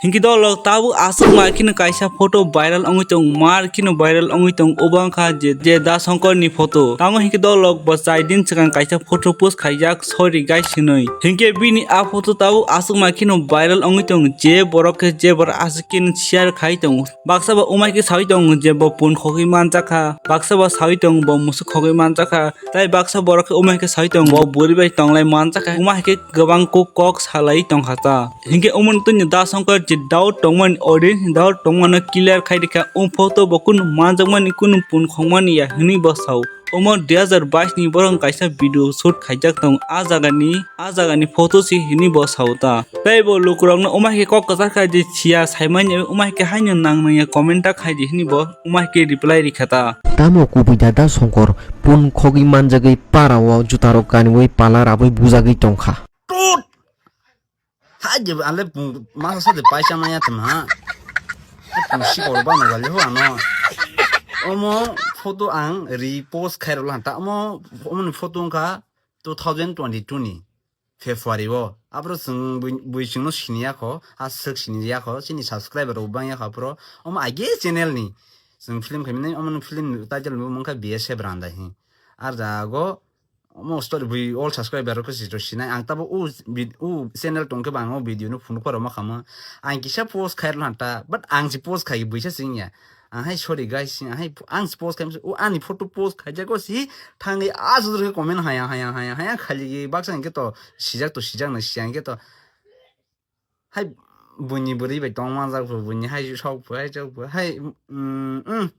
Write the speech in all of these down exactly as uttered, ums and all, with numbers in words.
Hinkhe dolok tabuk aswk mai kheno kaisa photo viral wngwi tongo, mar kheno viral wngwi tongo, obo wngkha je, je Da Shankar ni photo. Tamo hinkhe dolok bo chai din swkang kaisa photo post khaijak, "Sorry guys" hinwi. Hinkhe bini a photo tabuk aswk mai kheno viral wngwi tongo, je borok khe je borok aswk kheno share khai tongo. Baksa bo umai khe saui tongo je bo pun khogwi manjakha, baksa bo saui tongo bo musuk khogwi manjakha, tei baksa borok khe umai khe saui tongo bo bwrwi bai tonglai manjakha, umai khe kwbang kok kok salai tongkha ta. Hinkhe omo twi Da Shankar je doubt tongmani, audience ni doubt tongmano clear khai rikha, o photo bo kunu manjakmani, kunu pun khogmani ya hinwi bo sao. Omo dui hazar bais ni borok kaisa video shoot khaijak tongo, a jagani, a jagani photo se hinwi bo sao ta. Tei bo lukurokno omo hai khe kok kwchar kha je siya saimanya, omo hai khe haino nang nangya comment ta khai di hinwi bo omo hai khe reply rikha ta. Tamo kubui Da Shankar pun khogwi manjagwi para o jutarok kaniwi pala rabwi bujagwi tongkha. Hai je ale pung masa sa de paisa maya tama. Pung si kor ba no gale ho ano. Omo photo ang repost khairo lan ta omo, omo ni photo wngkha two thousand twenty-two ni February o. Abro chwng bui, bui chwngno sini yakho, a swk sini yakho, chini subscriber rok bang yakho abro. Omo age channel ni chwng film khaimani, omo ni film title ni bumung kha B S F Randa hi. Ar jago omo story bui all subscriber rok se sinai. Ang tabo u vid-, u channel tongkhe ba ang o video no phunukha rok ma khamo. Ang kisa post khair lanta, but ang si post khai buisa singya. Ang hai sorry guys, ang hai ang si post khai o ani photo post khai jago si thangwi asudruk comment haya haya haya haya khali baksa hingke to sijak to sijak na siyang ke to. Hai buini bwrwi bai tong manjak bo, buini hai sok bo, hai sok bo, hai, mm, mm.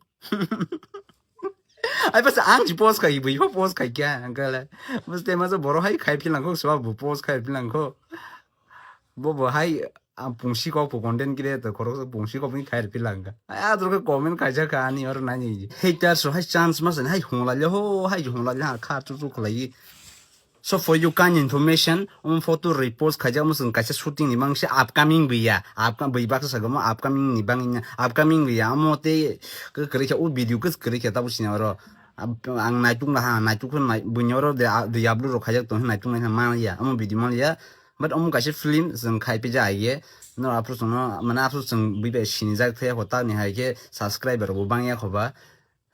Hai bas ang si post khai, bui pho post khai kya, ang kala. Bas te masa boro hai khai philang kho, swa bo post khai philang kho. Bo bo hai, ang pungsi kok bo content creator, khorok pungsi kok ni khai philang kha. Hai adro khe comment khai jak kha, ani oro nani. Haters hai chance masa hai hongla le ho, hai hongla le ha, kha chu chu khlai. So for you kind information, omo photo repost khaijak omo chwng kaisa shooting ni bangsi upcoming buya, upcoming bui baksa sagamo upcoming ni bangwi upcoming buya omo tei kwrwi khe o video kwrwi khe tabuk sini oro ang naituk laha naituk khe buini oro de upload rok khaijak tong naituk nai manya omo video manya but omo kaisa film chwng khai pija aiye no aphuru chwngno mane aphuru chwng bui bai sinijak thai hotak ni hai khe subscriber bo bangya khoba.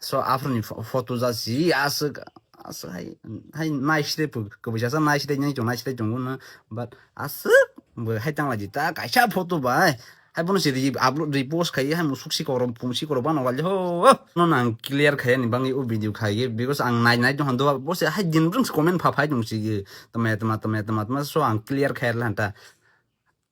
So, aphuru ni pho-, photo ja si aswk, aswk hai, hai nice tei phu-, kubui sasa nice tei nai chong nice tei chong no, but aswk bo hai tang lai di ta kaisa photo bai. Hai bono si ri-, upload repost khai hai musuk si korom pung si korom bano wali ho. No nang clear khai ni bangwi o video khai because ang nai nai tong do bo se hai din brung comment pha phai tong si tama tama tama tama tama so ang clear khai la ta.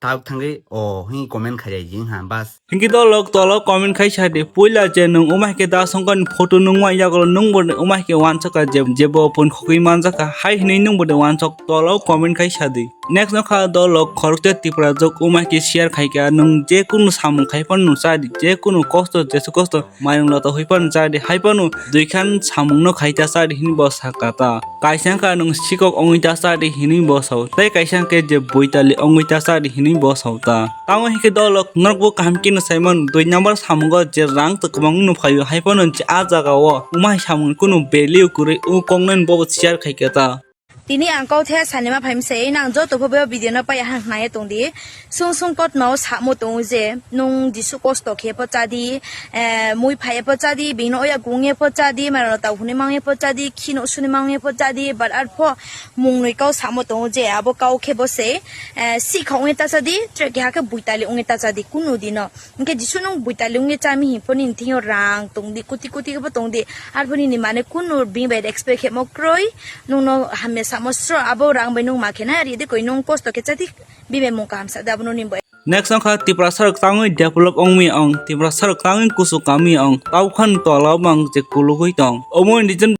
Tabuk thangwi o hwnwi comment khaijak di wngkha bas. Hinkhe dolok tolo comment khai sa di, puila je nwng omo hai khe Da Shankar ni photo nung ma yagulo nwng bo omo hai khe wansuk kha je, je bo pun khogwi manjak kha, hai hwnwi nwng bo de wansuk tolo comment khai sa di. Next no kha dolok khoroksa Tiprajwk omo hai khe share khai kha, nwng je kunu samung khai phano nung cha di, je kunu kosto jesu kosto Mairung lota hoi phano cha di, hai phano dui khan samung no khai ta cha di hinwi bo sa kha ta. Kaisa wngkha nwng sikok wngwi ta cha di hinwi bo sao. Tei kaisa hwnkhe je boitali wngwi ta cha di hinwi bo sao ta. Tamo hinkhe dolok norok bo kaham khe no saimano dui number samungo je rang to kwbang no phaio hai phano je a jaga o omo hai samung kunu value kwrwi o kok nani bo share khai khe ta. Tini ang kau the sanima phaimse, nang joto pho bo video no pai hang nai tong di. Sung sung kot no samo tongo je, nung Jisu kosto khe pho cha di, eh, mui phai pho cha di, bini oya gung ye pho cha di, mara no tau hwnwi mang ye pho cha di, khino suni mang ye pho cha di, but ar pho mung nwi kau samo tongo je, abo kau khe bo se, eh, sikha ong ye ta cha di, tre keha khe buitali ong ye ta cha di, kunu dino. Hwnkhe Jisu nwng buitali wngwi chami himphoni nini thwngyo rang tongdi, koti koti khe bo tongdi. Arphoni nini mane kunu bini bai expect khemo kwrwi, nwngno hamya samo sro, abo rang bai nwng ma khe na ridi koi nwng kosto khe chadi, bini bai mung kaham sa da abono nini bai. Next wngkha Tiprasa rok tangwi develop wngwi wng, Tiprasa rok tangwi kusu kamwi wng, tau khan tola mang je kulugwi tong. Omo ni jen